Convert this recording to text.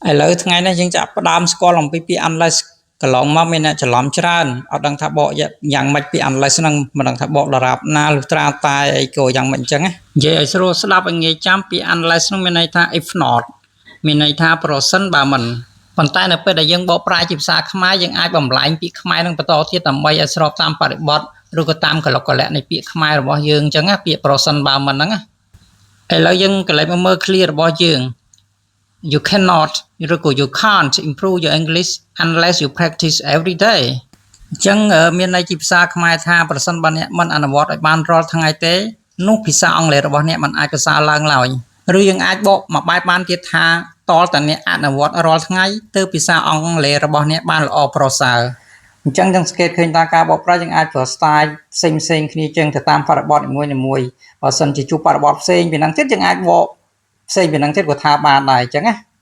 ឥឡូវថ្ងៃនេះយើងចាប់ផ្ដើមស្គាល់អំពីពាក្យ unless កន្លងមកមានអ្នកច្រឡំច្រើនអត់ដឹងថាបកយ៉ាងម៉េចពាក្យ unless ហ្នឹងមិនដឹងថាបកដរាបណាលុះត្រាតែអីក៏យ៉ាងម៉េចអញ្ចឹងណានិយាយឲ្យស្រួលស្ដាប់ឲ្យងាយចាំពាក្យ unless ហ្នឹងមានន័យថា if not មានន័យថាប្រសិនបើមិនប៉ុន្តែនៅពេលដែលយើងបកប្រែជាភាសាខ្មែរយើងអាចបំលែងពាក្យខ្មែរនឹងបន្តទៀតដើម្បីឲ្យស្របតាមបរិបទឬក៏តាមកលកលៈនៃពាក្យខ្មែររបស់យើងអញ្ចឹងណាពាក្យប្រសិនបើមិនហ្នឹងណាឥឡូវយើងកន្លែងមកមើលឃ្លារបស់យើង You cannot ឬក៏ you can't improve your English unless you practice every day. អញ្ចឹងមានន័យជាភាសាខ្មែរថាប្រសិនបើអ្នកមិនអនុវត្តឲ្យបានរាល់ថ្ងៃទេនោះភាសាអង់គ្លេសរបស់អ្នកមិនអាចប្រសើរឡើងឡើយឬយើងអាចបកមកបែបបានទៀតថាទាល់តែអ្នកអនុវត្តរាល់ថ្ងៃទើបភាសាអង់គ្លេសរបស់អ្នកបានល្អប្រសើរអញ្ចឹងយើងសង្កេតឃើញថាការបកប្រែយើងអាចប្រើ style ផ្សេងផ្សេងគ្នាចឹងទៅតាមបរិបទនីមួយៗបើសិនជាជួបបរិបទផ្សេងពីហ្នឹងទៀតយើងអាចបកផ្សេងពីហ្នឹងទៀតក៏ថាបានដែរអញ្ចឹងណា។